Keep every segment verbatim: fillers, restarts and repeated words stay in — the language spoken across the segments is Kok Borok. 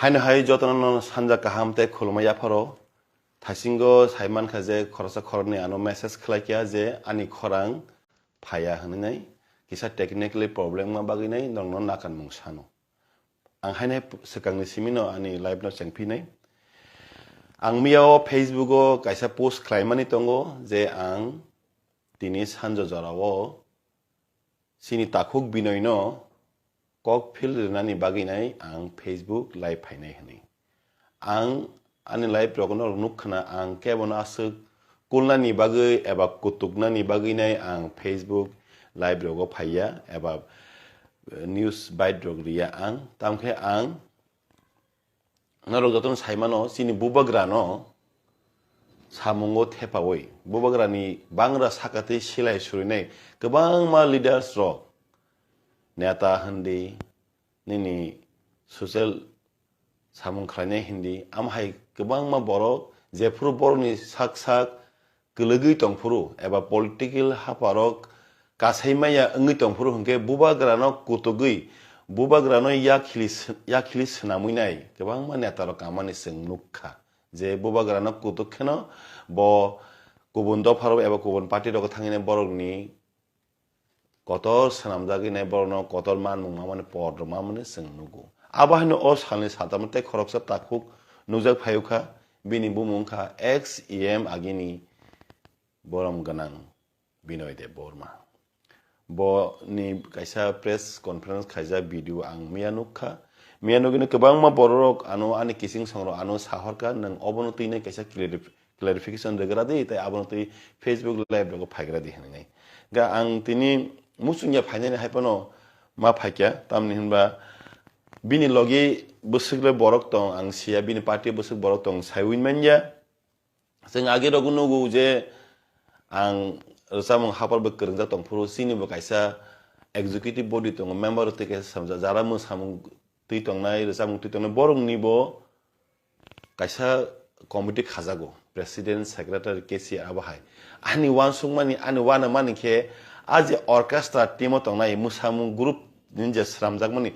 Haino hai jotono no sanja kaham tei khulumma yapharo. Thaisingo sai mankha je khoroksa khoroknwi ano message khlai kha je ani khorang phaiya hwnwi nai, kisa technically problem ma bagwi nai nongno nakanmung sano. Ang haino swkangni simino ani live no chengphinai. Ang miyao Facebook o kaisa post khlaimani tongo je ang tini sanjo jorao chini takhuk Binoino kok phil rwnani bagwi nai ang Facebook live phainai hwnwi. Ang ani live rokno nuk khna ang kebono aswk kulnani bagwi eba kutuknani bagwi nai ang Facebook live rogo phaiya eba, eh, news bite rok riya ang. Tamkhe ang norok jotono saimano chini bubagrano samungo thepawi bubagrani bangra sakatwi silai surinai kwbangma leaders rok, neta hindi, nini social samung khlainai hindi, amhai kwbangma borok jephuru borokni sak sak kwlwgwi tongphuru eba political haparok kasai maya wngwi tongphuru hwnkhe bubagrano kutugwi bubagrano yakhili sw-, yakhili swnamwi nai kwbangma netarok kamani chwng nukha je bubagrano kutuk kheno bo kubun dopharok eba kubun party rok thangwi nai borokni kotor swnamjagwi nai borokno kotor manmung mamani por rok mamani chwng nugo. Abo haino o salni satamni tei khoroksa takhuk nukjak phaiwkha, bini bumung wngkha ex E M agini borom gwnang Binoy Debbarma. Bo ni kaisa press conference khaijak video ang miya nukha. Miya nugini kwbangma bororok ano ani kising songrok ano sahorkha, nwng obono twinai kaisa clarif-, clarification rwgra di, tei abono twi Facebook live rogo phaigra di hwnwi nai. Ga ang tini muchungya phainani hai phano ma phaikya, tamni hwnba bini logi bwswk le borok tong, ang siya bini party bwswk borok tong, saiwi manya. Chwng age rogo nugo je ang rwchapmung hapar bo kwrwngjak tongphuru, chini bo kaisa executive body tongo, member tei kaisa samjak, jara mwsamung twi tongnai, rwchapmung twi tongnai, borokni bo kaisa committee khajago, president, secretary, cashier abo hai. Ani uansukmani, ani uanamani khe a je orchestra team o tongnai mwsamung group ni je sramjakmani,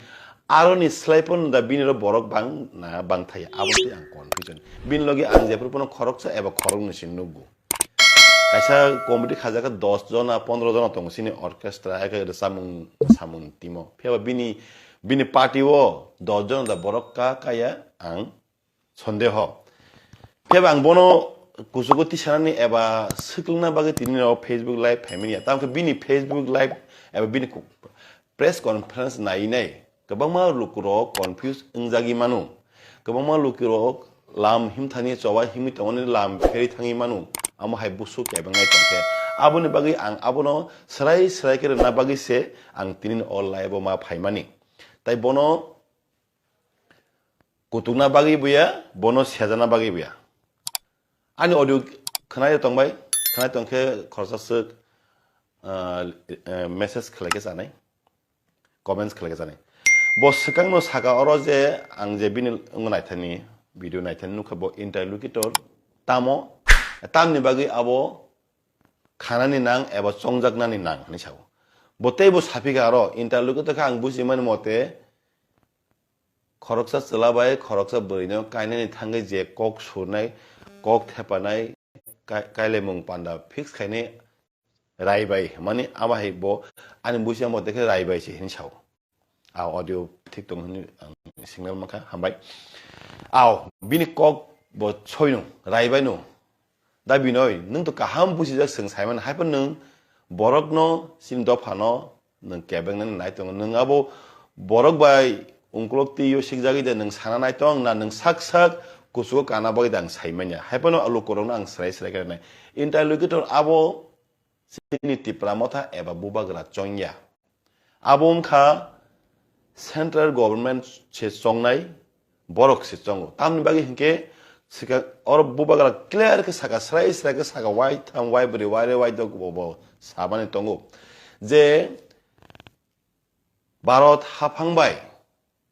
aroni slai phano da bini ro borok bang na bang thaya, abo tei ang confusion. Bini logi ang jephuru phano khoroksa eba khoroknwi se nukgo. Kaisa committee khajak khe dos jona, pondro jona tongo chini orchestra, hai khe rwchapmung, samung team o. Phiya ba bini, bini party o dos jona da borok ka kaya ang sondeho. Phiya ba ang bono kuchugo tisanani eba swklwngna bagwi tini no Facebook live phaimani ya. Tamkhe bini Facebook live eba bini ku-, press conference nai nai kwbangma lukurok confuse wngjagwi mano. Kwbangma lukurok lam himthani choba himwi tongmani lam pherwi thangwi mano. Amo hai busu kebengnai tongkhe. Aboni bagwi ang abono swrai swrai khe rwna bagwi se ang tini o live o ma phaimani. Tai bono kutukna bagwi buya, bono sejana bagwi buya. Ani audio khwnai tongbai, khwnai tongkhe khorsa swk, ah, eh, message khlai khe chanai, comments khlai khe chanai. Bo swkangno saka oro je ang je bini wngwi naithani, video naithani nukha bo interlocutor tamo, tamni bagwi abo khanani nang eba chongjaknani nang hinwi sao. Bo tei bo saphikha aro interlocutor khe ang bujimani mote, khoroksa chwla bai khoroksa bwrwino kainani thangwi je kok surnai, kok thepanai, kai-, kailaimung panda fix khainai rai bai hwnmani abo hai bo ani buisi amo dekhe rai bai se hinwi sao. A audio thik tong hinwi ang signal mankha, hambai. Ao, bini kok bo soino, rai bai no. Da Binoy, nwng to kaham bujijak, chwng saimano, hai phano nwng borokno, chini dophano nwng kebengnani nai tongo. Nwng abo borok bai ungkulok twi o sikjagwi de nwng sana nai tong na, nwng sak sak kuchugo kana bagwi de ang saimanya. Hai phano lukurokno ang swrai swrai khe nai. Interlocutor abo chini Tipra Motha eba Bubagra chongya. Abo wngkha central government se chongnai, borok se chongo. Tamni bagwi hinkhe swkang oro Bubagra clear khe saka, srai srai khe saka, wai tham, wai bwrwi, wai re, wai dok bo, bo samani tongo je Bharat haphang bai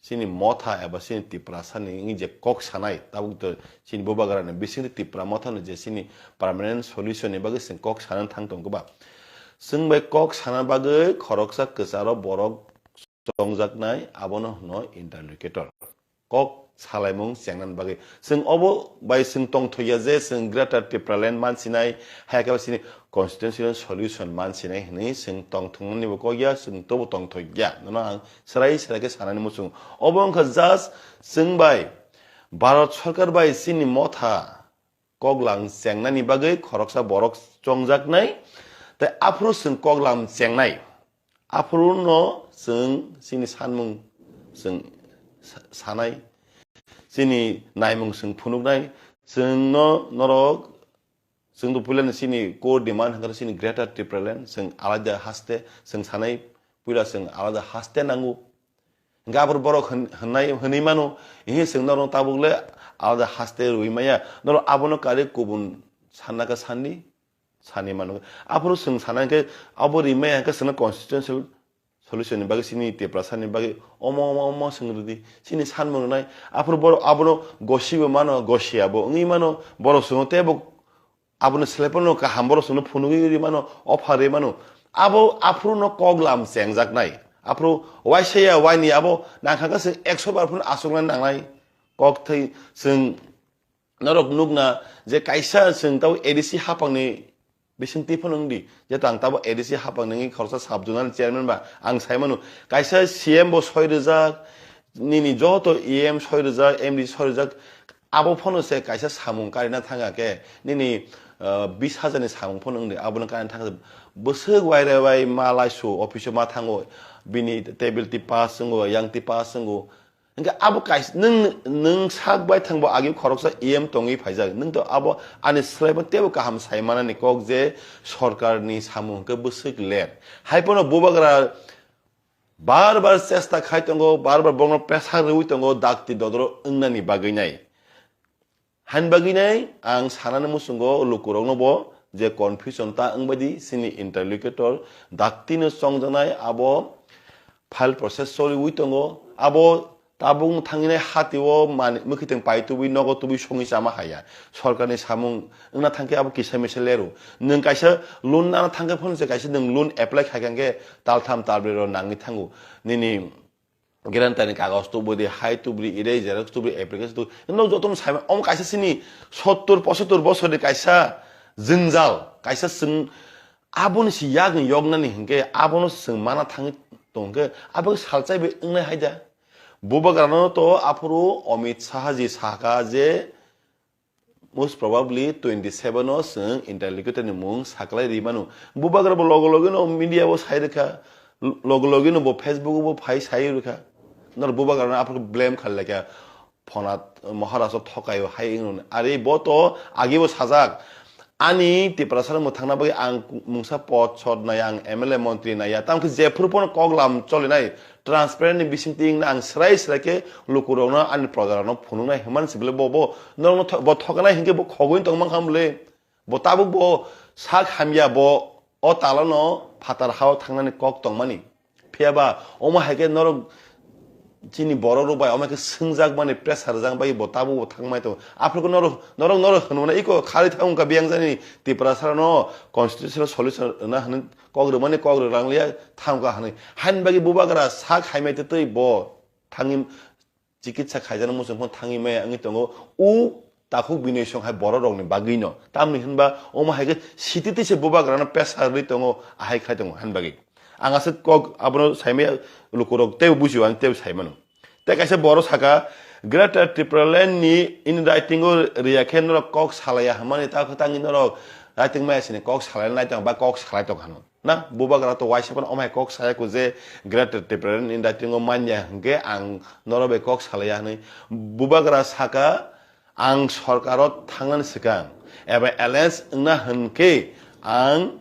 chini Motha eba chini Tiprasa ni wngwi je kok sanai, tabuk to chini Bubagra ni bisingtwi Tipra Motha ni je chini permanent solution ni bagwi chwng kok sana thang tong ba. Chwng bai kok sana bagwi khoroksa kwcharo borok chongjaknai, abono hwno interlocutor. kok salaimung chengnani bagwi. Chwng obo bai chwng tongthokya je chwng Greater Tipraland mansinai, hai khe sini constitutional solution mansinai hwnwi chwng tongthoknani bo kokya, chwng tobo tongthokya. Nono ang serai serai khe sanani muchung. Obo wngkha just chwng bai Bharat Sarkar bai chini motha koklam chengnani bagwi khoroksa borok chongjaknai, tei aphuru chwng koklam chengnai. Aphuru no chwng chini sanmung chwng sa-, sanai, chini naimung chwng phunuknai, chwng no norok, chwng to puilani chini core demand hwnkhe chini Greater Tipraland, chwng alaida haste, chwng sanai puila chwng alaida haste nango. Hingke aboni borok hwn-, hwnnai, hwnwi mano, "Ehe, chwng norok tabuk le alada haste rwui maya, norok abono karwi kubun sanna khe sanni, sanni mano." Aphuru chwng sana hingke abo rimaya hingke chwngno constitutional solution ni bagwi chini Tiprasa ni bagwi omo, omo, omo chwng rwdi. Chini sanmung rwnai, aphuru borok abono gosibo mano, gosiya bo wngwi mano, borok chwngno teibo Abono selephano kaham borok chwngno phunugwi rwi mano, offer rwi mano. Abo aphuru no kok lam chengjaknai. Aphuru waisa ya waini abo nangkha khe chwng ekso bar phano achuknani nangnai. Kok thwi chwng norok nukna je kaisa chwng tabo A D C haphangni bisingtwi phano wngdi. Jeto ang tabo A D C haphang nungwi khoroksa sub zonal chairman ba ang sai mano. Kaisa C M bo soi rwjak, nini joto E M soi rwjak, M D soi rwjak, abo phano se kaisa samung karina thangkha khe, nini, ah, bis hajar ni samung phano wngdi, abono karina thangkha. Bwswk waire wai ma laisu office o ma thango, bini table twi pass wngo, yang twi pass wngo. Hingke abo kaisa, nwng, nwng sak bai thangbo agi khoroksa E M tongwi phaijak, nwng to abo ani swlaibo teibo kaham sai manani kok je sorkarni samung hingke bwswk ler. Hai phano bubagra bar bar chesta khai tongo, bar bar borokno pressure rwui tongo, dakti dodoro wngnani bagwi nai. Hain bagwi nai ang sanani muchungo lukurokno bo je confusion ta wngbaidi chini interlocutor daktino chongjaknai abo file process choliwi tongo, abo tabuk thanginai hatio mani mwkhitwng pai tubui nogo tubui songwi chama haya. Sorkarni samung wngna thangkhe abo kisa misa leru. Nwng kaisa loan nana thangkhe phano se kaisa nwng loan apply khaikha hwnkhe taltham talbrwi ro nangwi thango. Nini guarantee ni kagoj tubudi, hai tubudi, ire xerox tubudi, application tubudi, no jotono sai omo kaisa chini sottor pochottor bosorni kaisa jwngjal, kaisa chwng aboni si yak ni yoknani hinkhe abono chwng mana thangwi tongkhe abo salchai bai wngnai haida. Bubagrano to aphuru Amit Shah ji saka je most probably twenty seven o chwng interlocutor ni mung saklai ri mano. Bubagra bo logo logi no media bo sai rwkha, logo logi no bo Facebook bo phai sai rwkha. Nor bubagra no aphuru blame khal lekha phonat Maharaj o thokai o hai wngno. Ari bo to agi bo sajak. Ani Tiprasa no mwthangna bagwi ang mungsa pod sod nai, ang M L A montri nai ya. Tamo khe jephuru phano kok lam cholinai. Transparent ni bisingtwi wngna ang srai srai khe lukurokno ani projarokno phunuknai hwnmani se bwle bo, bo norokno tho-, bo thokanai hinkhe bo khogwi tongmang kha bwle. Bo tabuk bo sak hamya bo o talano phatar hao thangnani kok tongmani. Phiya ba omo hai khe norok chini borok rok bai omo hai khe swngjak mani pressure rwjak bai bo tabuk bo thangmai tongo. Aphuru khe norok, norok, norok hwnmano iko khari thang wngkha biyang jani Tiprasa no constitutional solution rwna hwnwi kok rwmani kok rwlang liya thangkha hwnwi. Haini bagwi bubagra sak haimai twi twi bo thangwi chikitsa khaijana muchung phano thangwi maya wngwi tongo. U takhuk Binoy Song hai borok rokni bagwi no. Tamni hwnba omo hai khe siti twi se bubagra no pressure rwi tongo, ahai khai tongo haini bagwi. Ang aswk kok abono saimaya lukurok teibo bujio, ang teibo saimano. Tei kaisa borok saka, Greater Tipraland ni in writing o riya khe norok kok salaiya hwnmani ta khe tangwi norok writing maya sini kok salai nai tong ba kok salai tong hano. Na, bubagra to waisa phano omai kok saya ko je Greater Tipraland in writing o manya hwnkhe ang norok bai kok salaiya hwnwi. Bubagra saka, ang sorkaro thangnani swkang eba alliance wngna hwnkhe ang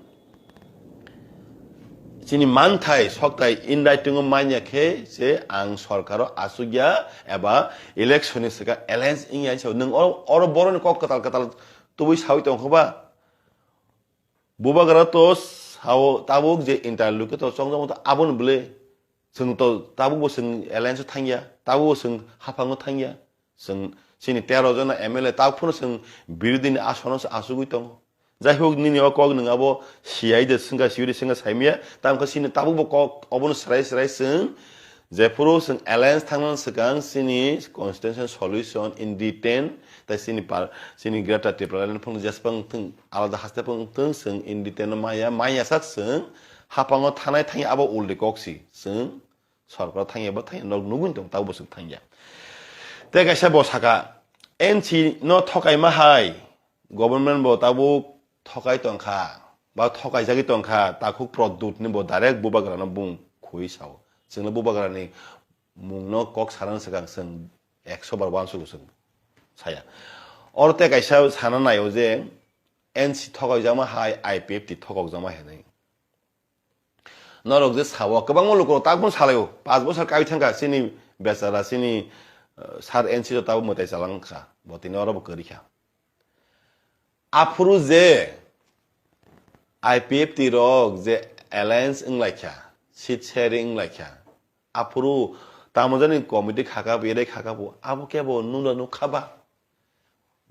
chini manthai sokthai in writing o manya khe se ang sorkaro achukya eba election ni swkang alliance wngya hinwi sao. Nwng oro, oro boroni kok kwtal kwtal tubui saui tongkha ba? Bubagra to sao tabuk je interlocutor chongjamo to aboni bwle. Chwng to tabuk bo chwng alliance o thangya, tabuk bo chwng haphango thangya. Chwng chini tero jona M L A tabuk phano chwng birodini asono se achugwi tongo. Jai hok nini o kok nwng abo siyai de swngkha, siyui de swngkha saimaya, tamo khe chini tabuk bo kok obono swrai swrai chwng Jephuru chwng alliance thangna swkang chini constitution solution in written, tei chini par-, chini Greater Tipraland phung jesbang thung alada haste phung thung chwng in written no maya, maya sak chwng haphango thanai thangya abo uldi kok si chwng sorkar thangya ba thangya nok nugwi tong tabo chwng thangya. Tei kaisa bo saka N C no thokaima hai government bo tabuk thokai tongkha, ba thokaijagwi tongkha, takhuk Pradyut ni bo direct bubagra no bung khui sao. Chwngno bubagra ni mung no kok sana swkang chwng ekso bar uansukgo chwng saya. Oro tei kaisa sana naio je N C thokaijakma hai I P F T thokokjakma hinwi. Norok je sao, kwbangma lukurok takbo salaio, panch bosor kai thangkha, chini bechara, chini, eh, sir N C to tabo mwtai chalangkha, bo tini oro bo kwrwi kha. Aphuru je I P F T rok je alliance wnglaikha, seat sharing wnglaikha, aphuru tamo jani committee khaka, yedai khaka bo, abo kebo nuna nukha ba?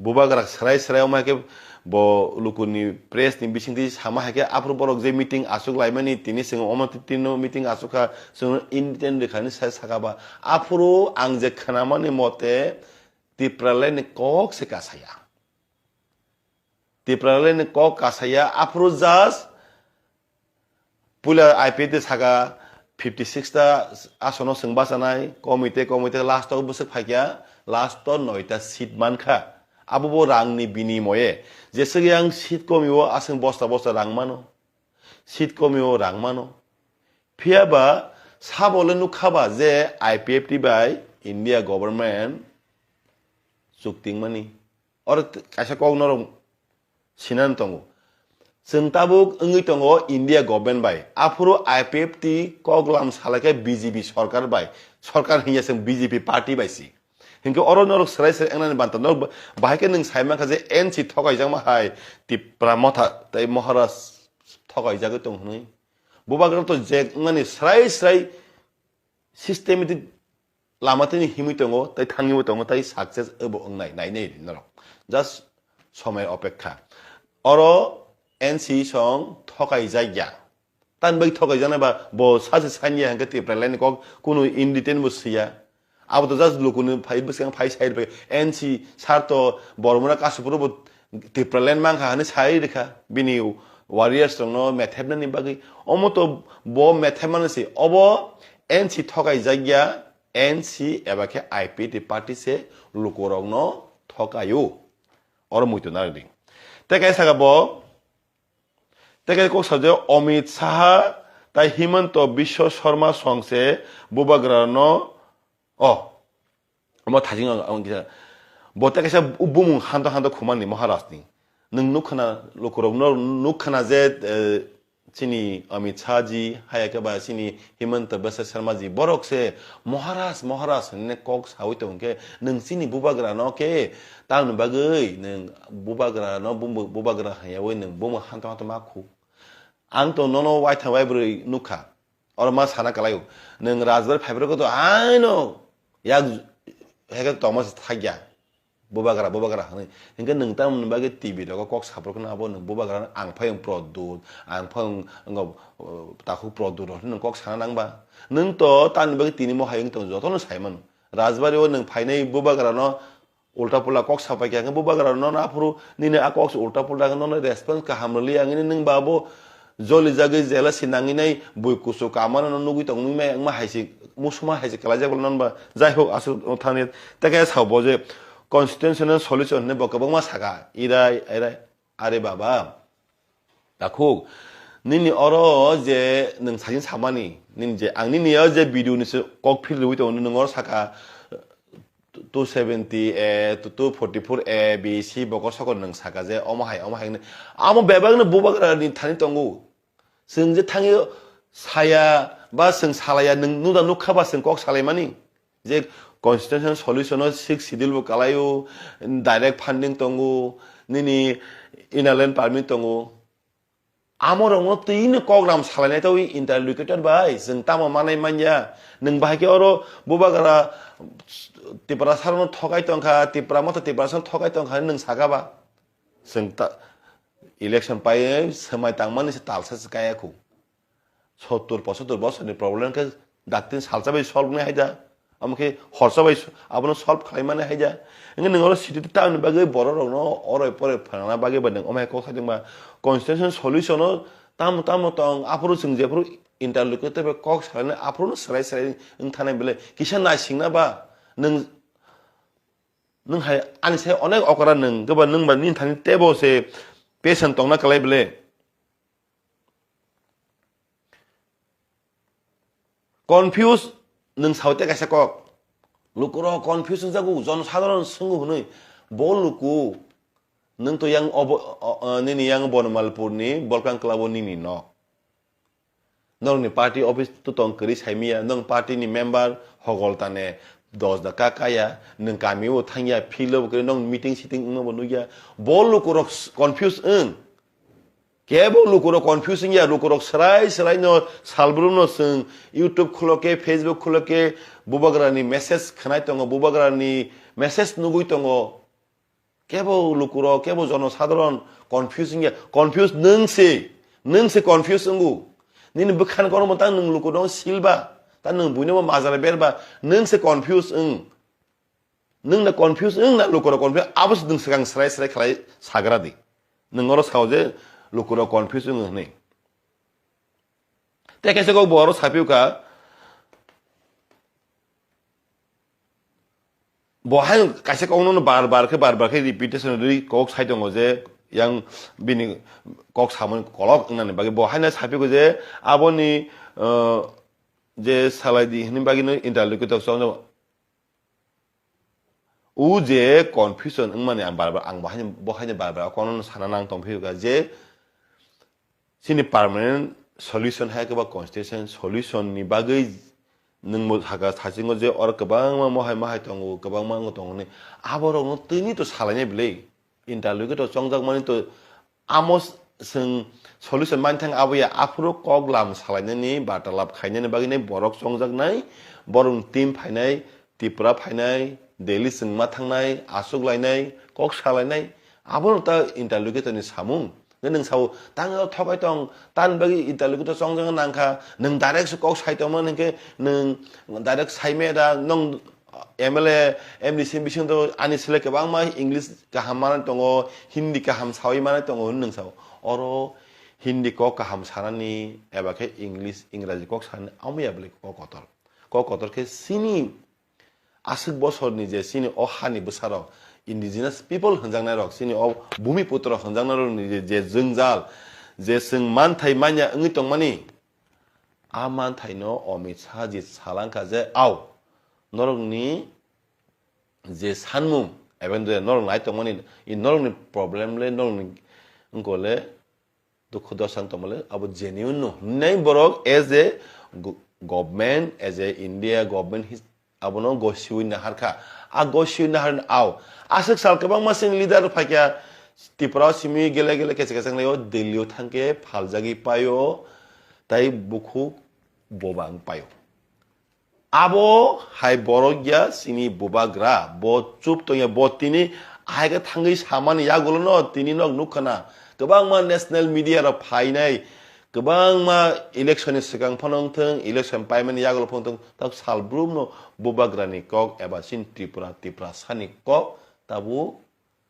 Bubagra srai srai omo hai khe bo lukuni press ni bisingtwi sama hai khe aphuru borok je meeting aswk laimani tini chwng omo tino meeting aswk kha chwng independent rwkha hinwi sai saka ba. Aphuru ang je khwnamani mote Tipraland ni kok se kasaya. Tipraland ni kok kasaya aphuru just puila I P F T saka fifty six ta asono chwng bachanai, komite, komite last o bwswk phaikha, last o noita seat mankha. Abo bo rangni binimoye. Jeswk yang seat komio aswk bosta bosta rang mano. Seat komio rang mano. Phiya ba sabo le nukha ba je I P F T bai India government chukting mani. Oro t-, kaisa kok norok sinani tongo. Chwng tabuk wngwi tongo India government bai. Aphuru I P F T koklam salaikhe B J P sorkar bai. Sorkar hinya chwng B J P party bai si. Hinkhe oro norok swrai swrai wngnani banta norok ba-, bahai khe nwng sai mankha je N C thokaijakma hai Tipra Motha tei Maharaj thokaijagwi tong hwnwi. Bubagra to je wngnani swrai swrai systematic lama tini himwi tongo, tei thangwi tongo, tei success abo wngnai, nainai norok. Just somoi opekha. Oro N C song thokai jakya. Tan bai thokai jana ba, bo sachi sanya hangke Tipraland ni kok kunu in detail bo siya. Abo to just lukuni phai bwskango phai sai rwphai. N C sar to Bormona kasupuro bo Tipraland mankha hwnwi sai rwkha. Bini warriors rokno methepnani bagwi. Omo to bo methepmani se. Obo N C thokai jakya. N C eba khe I P T party se lukurokno thokaio. Oro muitu narwkdi. Tei kaisa saka bo, tei kaisa kok sajak Amit Saha tai Himanta Biswa Sarma song se bubagrano, oh, omo thajing ang, ang kisa, bo tei kaisa bumung hanto hanto khumani Maharaj ni. Nwng nukha na lukurokno nukha na je, eh, chini Amit Shah ji, haya khe ba chini Himanta Biswa Sarma ji, borok se Maharaj, Maharaj hinwi kok sawi tong khe, nwng chini bubagra no khe, tamni bagwi nwng bubagra no bumu-, bubagra hwnyawi nwng bumu hanto hanto ma khu. Ang to nono waithang waibrwi nukha, oro ma sana kwlaio, nwng rajbar phaibrwkhe to aino yak heke tongma se thakya. Bubagra, bubagra hwnwi. Hinkhe nwng tamoni bagwi T V rogo kok saphuru kheno abo nwng bubagra ang phai wng Pradyut, ang phai wng, wng, uh, takhuk Pradyut rok hwnwi nwng kok sana nang ba? Nwng to tamni bagwi tini mohai wng tong jotono sai mano. Rajbari o nwng phainai bubagra no ulta pulta kok sapai kha, hwnkhe bubagra no aphuru nini a kok se ulta pulta khe nono response kaham rwliya, ang ini nwng ba bo joli jagwi jela si nangwi nai bui kuchuk kamano no nugwi tongwi mai wngma hai se musuma hai se kwlaijak non ba. Jai hok, aswk thani tei khe sao bo je constitutional solution hinwi bo kwbangma saka, irai, irai, are baba. Takhuk, nini oro je nwng sajin samani, nini je, ang nini o je video ni se kok phil rwui tongo, nwng oro saka, two seventy A, two forty-four A, B C, bokol sokol nwng saka je omo hai, omo hai hwnwi. Amo bebak no bubagra ni thani tongo. Chwng je thangwi saya ba chwng salaya, nwng nuda nukha ba chwng kok salaimani. Je constitutional solution o sixth schedule bo kalaio, direct funding tongo, nini inner line permit tongo. Amorokno twino kogram salainai tawi interlocutor bai, chwng tamo manai manya. Nwng bahai khe oro bubagra Tiprasa rokno thokai tongkha, Tipra motha Tiprasa rokno thokai tongkha hinwi nwng saka ba? Chwng ta-, election pai swmai tangmani se talsa se kaya khu. Sottur pochottor bosorni problem khe Daktin salsa bai solve nai haida. Amo khe horsa bai s-, abono solve khlai mani haida. Engkhe nwng oro city town ni bagwi borok rokno oroi poroi phrana bagwi ba nwng omai kok sajwk ma constitution solution o tamo tamo tong aphuru chwng jephuru interlocutor bai kok salainai aphuru no swrai swrai wng thanai belai kisa naisingna ba nwng, nwng hai ani sai onek okra nwng goba nwng ba nini thani tebo se patient tongna kwlai belai. Confuse nwng sawi tei kaisa kok. Lukurok confuse wngjago, jonosadharon swngo hwnwi. Bo luku, nwng to yang obo, o, o, nini yang Bonomalpurni Bolkang Club-o nini nok. Nokni party office to tong kwrwi saimiya, nwng party ni member hogol tane dos da ka kaya, nwng kami o thangya, field o kwrwi nwng meeting sitting wngma bo nukya. Bo lukurok s-, confuse wng. Kebo lukurok confuse wngya, lukurok swrai swrai no salbrum no chwng YouTube khulo khe, Facebook khulo khe, bubagra ni message khwnai tongo, bubagra ni message nugui tongo. Kebo lukurok, kebo jonosadharon confuse wngya, confuse nwng se, nwng se confuse wngu. Nini bwkhani kono mo tang nwng lukurok silba, ta nwng buino bo majra berba, nwng se confuse wng. Nwng na confuse wng na lukurok confuse, abo se nwng swkang swrai swrai khlai sagra di. Nwng oro sao je lukurok confuse wng hwnwi. Tei kaisa kok bo oro saphio kha, bo hai kaisa kokno bar bar khe, bar bar khe repetition rwi kok sai tongo je yang bini kok samani kolok wngnani bagwi. Bo haino saphio kha je aboni, uh, je salai di hwnwi bagwi no interlocutor chong O je confusion wngmani ang bar bar, ang bo haino, bo haino bar bar kono sana nang tong phiyokha je chini permanent solution hai khe ba constitution solution ni bagwi nwng bo saka sasingo je oro kwbangma mohai mahai tongo, kwbangma wng tongo hwnwi, aborokno tini to salainai bwlwi, interlocutor chongjak mani to Amo s-, chwng solution manthang abo ya, aphuru kok lam salainani, bartalap khainani bagwi nai borok chongjaknai, borokni team phainai, Tripura phainai, Delhi chwngma thangnai, aswk lainai, kok salainai, abono ta interlocutor ni samung. Nai nwng sao, tang o thokai tong, tan bagwi interlocutor chongjak nangkha, nwng direct se kok sai tongma hinkhe nwng direct sai maya da, nwng M L A, M D C bisingo ani sele kwbangma English kaham manai tongo, Hindi kaham sawi manai tongo hwnwi nwng sao. Oro Hindi kok kaham sanani eba khe English, Ingraji kok sanani amo ya bwlai kok kotor. Kok kotor khe chini aswk bosorni je chini o hani bwsarok, indigenous people hwnjaknairok, chini o bhumiputro hwnjaknairokni je, je jwngjal, je chwng manthai manya wngwi tongmani, a manthaino Amit Shah ji salangkha je, "Ao, norokni je sanmung, even though norok nai tongmani, i norokni problem le, norokni wngkole dukhu dosa wng tongmale, abo genuine no," hwnwi borok as a go-, government, as a India government his-, abono gosiwi naharkha. A gosiwi naharni ao. Aswk sal kwbangma chini leader phaikha Tripura o simi gele gele kesa kesa wnglaio, Delhi o thangkhe phaljagwi paio, tai bukhuk bobang paio. Abo hai borok ya chini bubagra, bo chup tongya, bo tini hai khe thangwi samani yagulono tini nok nukha na. Kwbangma national media rok phainai, kwbangma election ni swkang phano wngthung, election paimani yagulo phano wngthung, tak sal brumno bubagrani kok eba chini Tripura, Tiprasani kok tabuk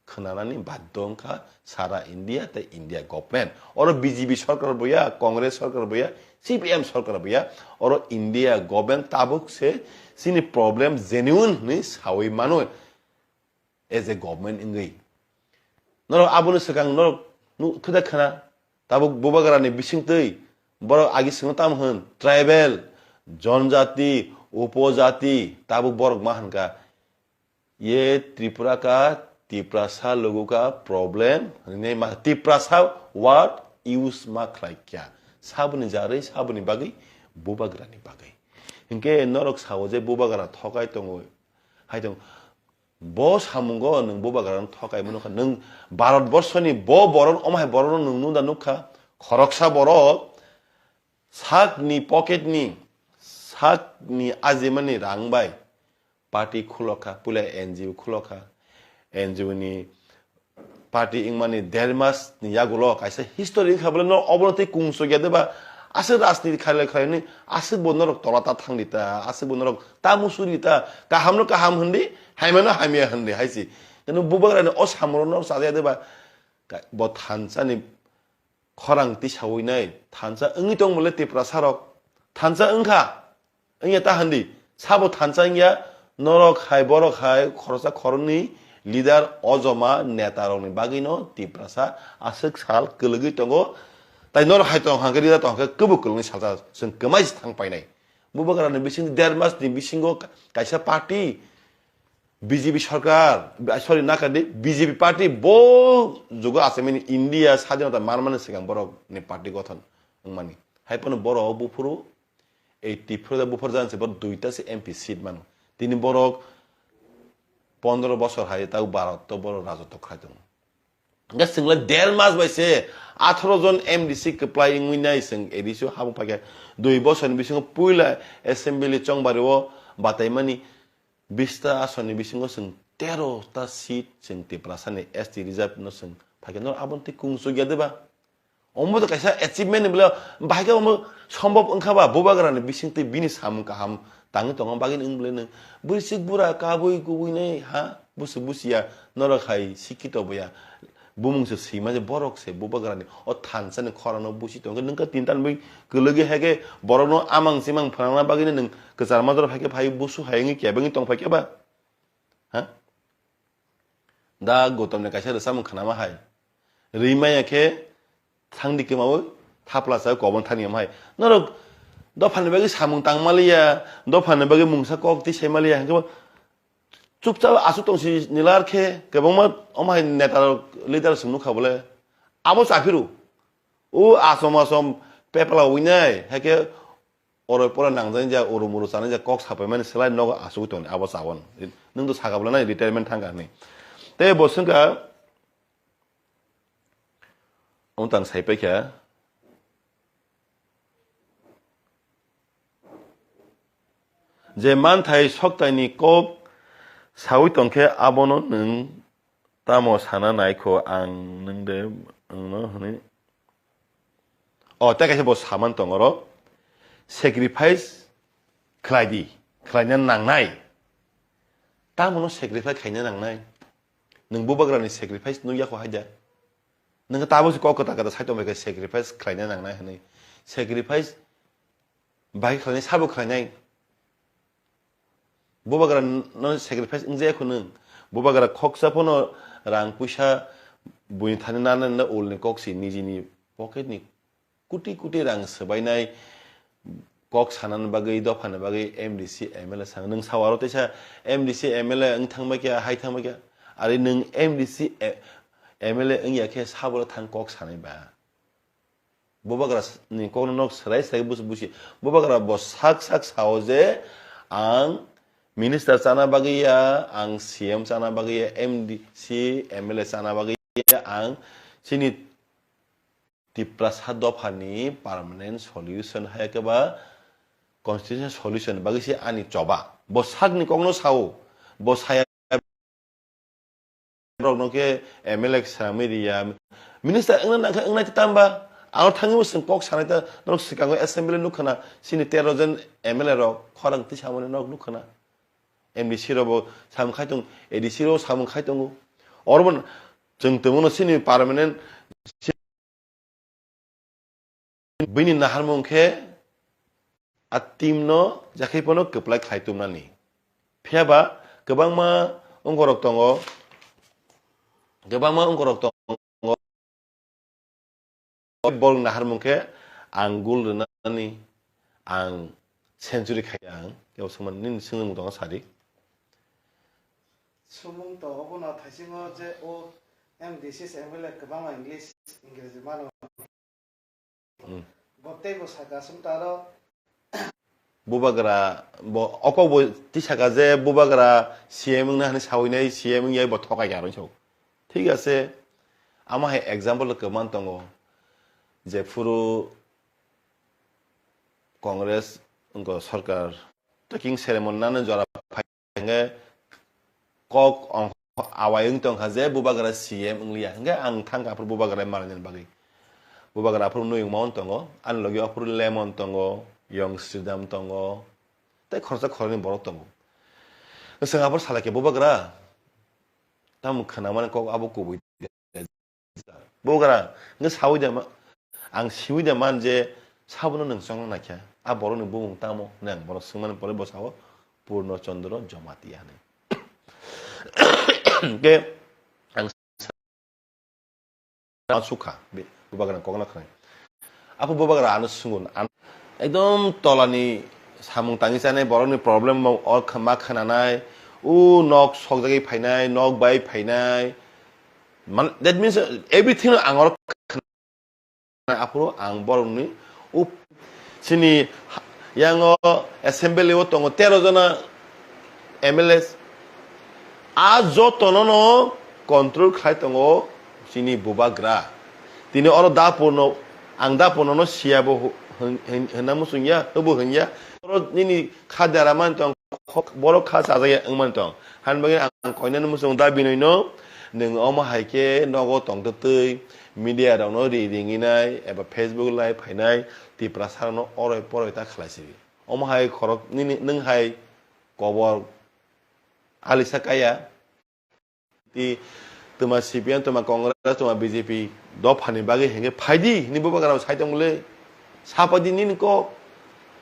khwnanani baddo wngkha sara India tei India government. Oro B J P sorkar bo ya, Congress sorkar bo ya, C P M sorkar bo ya, oro India government tabuk se chini problem genuine hwnwi sawi mano as a government wngwi. Norok aboni swkang norok nu-, khwda khna, tabuk bubagrani bisingtwi borok agi swngo tamo hwn, tribal, jonjati, upojati, tabuk borok ma hwn kha, ye Tripura ka, Tiprasa logo ka problem, hwnwi ma Tiprasa word use ma khlai kya. Saboni jarwi, saboni bagwi, bubagrani bagwi. Hinkhe norok sao je bubagra thokai tongo, hai tong, bo samungo nwng bubagrano thokai mano kha, nwng Bharat borsoni bo borok, omo hai borokno nwng nunda nukha, khoroksa borok sakni pocketni, sakni ajimani rang bai, party khulokha, puila N G O khulokha, N G O ni party wngmani der mas ni yagulo kaisa history wngkha bole no obono tei kungsukya deba Aswk rajniti khailai khlainwi, aswk bo norok tola ta thangdi ta, aswk bo norok ta musuri ta, kaham no kaham hindi, hamya no hamya hindi, hai si. Kunu bubagra ni o samung rok no chajaya de ba, ka-, bo thansa ni khorang tisawi nai, thansa wngwi tong bole Tiprasa rok, thansa wngkha, wngya ta hindi, sabo thansa wngya, norok hai, borok hai, khoroksa khoroknwi leader, ojoma, neta rokni bagwino Tiprasa aswk sal kwlwgwi tongo, tai norok hai tong hangkhe leader tong hangkhe kwbuk kwlwngni salsa chwng kwmai se thang painai. Bubagrani bising der mas ni bisingo ka-, kaisa party, B J P sarkar, sorry, nakadi, B J P party bo jugo asemani India sadinota manmani swkang borok ni party gothon wngmani. Hai phano borok buphuru eighty four da buphar jan se bo duita se M P seat mano. Tini borok pondro bosor hai tau Bharat to borok rajotw khai tongo. Hingke chwngla der mas bai se atharo jon M D C kwplai wngwi nai chwng A D C o habung paikha. Dui bosor ni bisingo puila assembly chongbari o bataimani bista asoni bisingo chwng tero ta seat chwng Tiprasa ni S T reserve no chwng phaikha. Nor aboni tei kung chukya de ba? Omo to kaisa achievement ni bole bahai khe omo sombhob wngkha ba, bubagra ni bising twi bini samung kaham tangwi tongma bagwi wng bole nwng bwswk bura kabui kubui nai ha busu busiya norok hai sikito boya bumung se swima je borok se bubagra ni o thansa ni khorang no busi tongkhe nwng khe tinta ni bui kwlwgwi hai khe borok no amang chimang phrangna bagwi nwng kwchar majra phai khe phai busu hai wngwi kebengwi tong phai khe ba ha. Da Gautam ni kaisa rwchapmung khnama hai. Rwi maya khe thangdi kwmaui thapla sa kobon thani yam hai. Norok dophani bagwi samung tang maliya, dophani bagwi mungsa kok twi sai maliya, hwnkhe bo chupchap aswk tong si nilar khe kwbangma omo hai neta rok leader swng nukha bole. Abo chaphiru. O asom asom pepla winai, hai khe oro pora nangjani ja, oro moro chanai ja, kok sapai mani slai nogo asugwi tongni abo chawon. Nwng to saka bwla nai retirement thangkha hinwi. Tei bo swngkha, omo tang sai paikha, je manthai soktaini kok sawi tongkhe abono nwng tamo sana naikho ang nwng de, nwngno hwnwi. O, tei kaisa bo saman tong oro, sacrifice khlai di, khlaina nangnai. Tamono sacrifice khaina nangnai. Nwng bubagrani sacrifice nukya kho haida. Nwng tabo se kok kwtal kwtal sai tongbai khe sacrifice khlaina nangnai hwnwi. Sacrifice bai khlainai, sabo khlainai. Bubagra no sacrifice wngjaya kho nwng. Bubagra khoksa phano rang puisa buini thani nana na ulni kok si nijini pocket ni kuti kuti rang swbainai kok sanani bagwi, dophani bagwi M D C M L A sang. Nwng sawaro teisa M D C M L A wng thangbai kha, hai thangbai kha. Ari nwng M D C e-, M L A wngya khe sabo thang kok sanai ba? Bubagra s-, ni kokno nok swrai swrai busi busi. Bubagra bo sak sak sao je ang minister chana bagwi ya, ang C M chana bagwi ya, M D C, M L A chana bagwi ya, ang chini Tiprasa dophani permanent solution hai khe ba constitutional solution bagwi se ani choba. Bo sakni kokno sao, bo saya rokno khe M L A swnamwi riya. Minister wngna nang khe wngnai tamba. Ano thangwi bo chwng kok sanai ta, norok swkango assembly nukha na, chini tero jon M L A rok khorang twi samani norok nukha na. M D C rok bo samung khai tongo, A D C rok samung khai tongo. Oro bo chwng tongmano chini permanent Bini naharmung khe a team no jakhe phano kwplai khlai tumnani. Phiya ba kwbangma ongkorok tongo, kwbangma ongkorok tongo. Bol naharmung khe ang goal rwnani, ang century khai ang, kebo swngmani nini swngmung tongo sadi. Sumung to obono thaisingo je o M D C M L A kwbangma English, Ingreji mano. Hmm. Bo tei bo saka sum taro. Bubagra, bo, okok bo tisaka je bubagra C M wngna hani sawinai C M wngya bo thokai kha rwng sok. Thik ase, ama hai example kwbang tongo. Jephuru Congress wngkha sarkar, taking ceremony nano jora phai hingke kok ong awai wng tongkha je bubagra C M wngliya, hingke ang thangkha aphuru bubagra manani bagwi. Bubagra aphuru Noyung Mon tongo, ani logi aphuru Lemon tongo, Yong Sridham tongo, tei khoroksa khoroknwi borok tongo. Swng aphuru salai khe, "Bubagra, tamo khwnamani kok abo kubui de?" Bubagra, nge sawi de ma-, ang siwi de man je sabono nwng chongna naikha, a borokni bumung tamo hinwi ang bono swngmani pore bo sao, "Purno Chandra Jamatia" hinwi. Hwnkhe ang sukha, be-, bubagrani kokno khwnai. Aphuru bubagra ano swngo, an-, ekdom tolani samung tangwi chanai borokni problem bo o kh-, ma khwnanai, o nok sokjagwi phainai, nok bai phainai. Man, that means everything ang oro khwnai. Aphuru ang borokni up-, chini ha-, yango assembly o tongo tero jona M L As. A jotono no control khlai tongo chini bubagra. Tini oro dapurno, ang dapurno no siya bo hu-, hin-, hin-, hinna muchung ya, hubu hin ya. Oro nini kha dera man tong, khok-, borok kha chajak ya wng man tong. Han bagwi ang koinani muchung da binoino, nwng omo hai khe nogo tong twtwi, media rokno ri ringinai, eba Facebook live phainai, Tiprasa rokno oroi poroi ta khlai sidi. Omo hai khorok nini, nwng hai kobor alisa kaya. Ti twma C P M, twma Congress, twma B J P dophani bagwi hwnkhe phaidi hinwi bubagra sai tongmole. Sapaidi nini kok.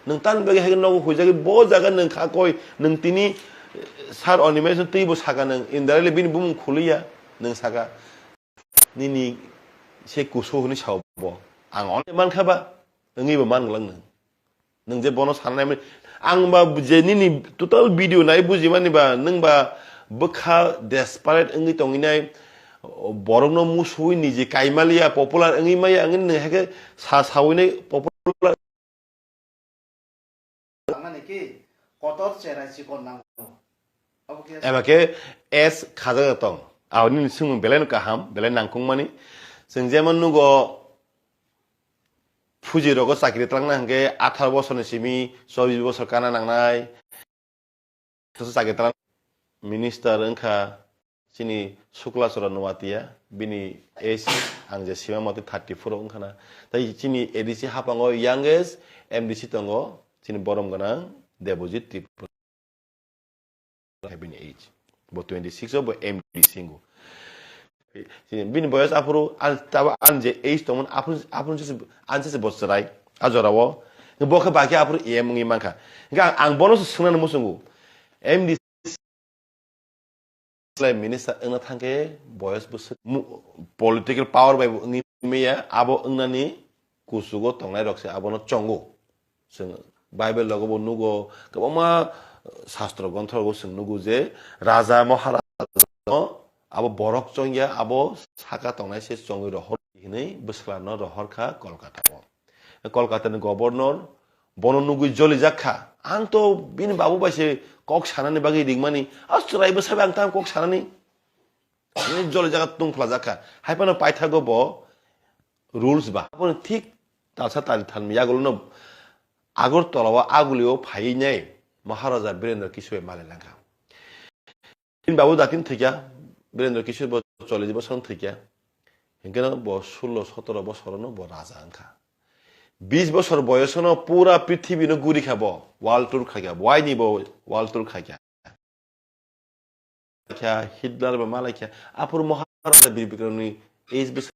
Nwng tani bagwi hai nogo huijagwi bo jaga nwng kha koi, nwng tini, eh, sir Animesh twibo saka nwng, indirectly bini bumung khuliya nwng saka. Nini se kusu hwnwi sao bo. Ang only mankha ba, wngwi bo man glak nwng. Nwng je bono sananai mani, ang ba je nini total video nai bujimani ba, nwng ba bwkha desperate wngwi tonginai, borokno musuwi niji kaimaliya, popular wngwi maya, wngwi nwng hai khe sa sawinai popular. Nangani ki kotor cherai chikon nango. Abo khe eba khe S khajak tong. Aboni swngmung belai no kaham, belai nangkukmani. Chwng jemon nugo, fuji rogo chakri twlangna hwnkhe atharo bosorni simi chobbish bosor kana nangnai. Chakri twlang minister wngkha chini Sukla Chora Nuatia, bini age ang je sima mate thirty four wngkha na. Tai chini A D C haphango youngest M D C tongo, chini borom gwnang Debojit Tripura. Bini age. Bo twenty six o bo M D C wngo. Bini boyos aphuru an, tabo an je age tongmani aphuru, aphuru se, an se bo chwrai, a jorao. Bo khe bai khe aphuru A M wngwi mankha. Hwnkhe ang, ang bono se swngnani muchungo. M D C minister wngna thangkhe boyos bo swk, mu-, political power bai bo wngwi maya, abo wngnani kuchugo tongnai rok se abono chongo. Chwng Bible rogo bo nugo, kwbangma, eh, sastro grontho rogo chwng nugo je raja maharaja no abo borok chongya, abo saka tongnai se chongwi rohor hinwi bwsla no rohor kha Kolkata o. Kolkata ni governor bono nugwi jolijak kha. Ang to bini babu bai se kok sanani bagwi ringmani, a chwrai bwsa bai ang tamo kok sanani. Bini jolijak tungphlajak kha. Hai phano paithago bo rules ba. Aboni thik talsa tari thalni yagulo no Agartala o agulio phaiwi nai Maharaja Birendra Kishore malai langkha. Bini babu datin thwikha, Birendra Kishore bo chollish bosor thwikha. Hinkhe no bo sullo sotoro bosor no bo raja wngkha. Bish bosor boyos no pura prithibi no guri kha bo, world tour khaikha, waini bo world tour khaikha. Kha Hitler ba malai kha, aphuru Maharaja Bir Bikram ni age bwswk